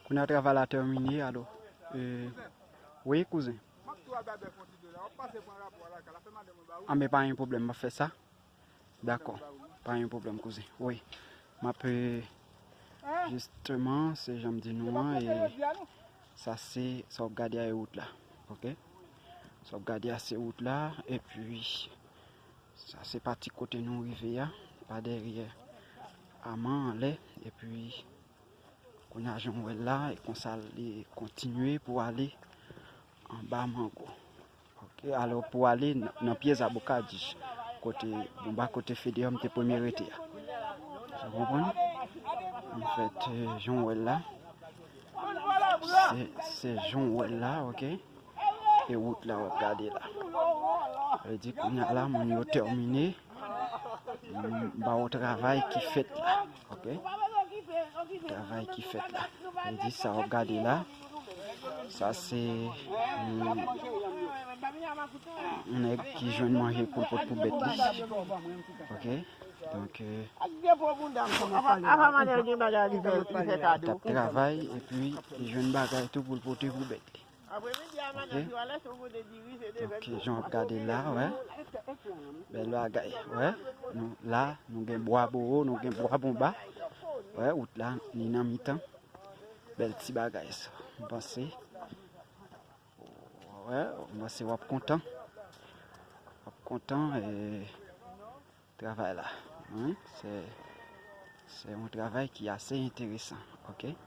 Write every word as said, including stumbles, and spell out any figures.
Kounye a travay la tèmine, alò. E, wi, kouzen. Anben, pa gen pwoblèm, m ap fè sa. Dakò, pa gen pwoblèm, kouzen. Wi, m ap, e, jisteman, se jan m di nou an, e sa se, sa w ap gade a, e wout la, oke? Sa w ap gade a, se wout la, epi sa se pati kote nou rive a, pa dèyè Aman anlè, epi kounye a, jan w wè l la, e konsa li kontinye pou ale anba mango. Oke, alò, pou ale nan, nan pye Zabokadich, kote, bon, ba kote Fedeyòm te premye rete a. Ou konprann? Anfèt, e, jan w wè l la, se, se jan w wè l la, oke? E wout la w ap gade la. Sa vle di kounye a la, moun yo tèmine. M ba w travay ki fèt la, oke? Travay ki fèt la. Sa vle di sa w ap gade la, sa se yon, yon nèg ki jwenn manje pou l pot pou bèt li, oke? Donk, e, li t ap travay epi li jwenn bagay tou pou l pote pou bèt li. Oke? Donk, jan w ap gade la, wè. Bèl bagay, wè. Nou, la, nou gen bwa bowo, nou gen bwa bonba. Wè, wout la, li nan mitan. Bèl ti bagay sa. M panse, wè, m panse w ap kontan. W ap kontan, e, travay la. Wi, se, se yon travay ki ase enteresan, oke?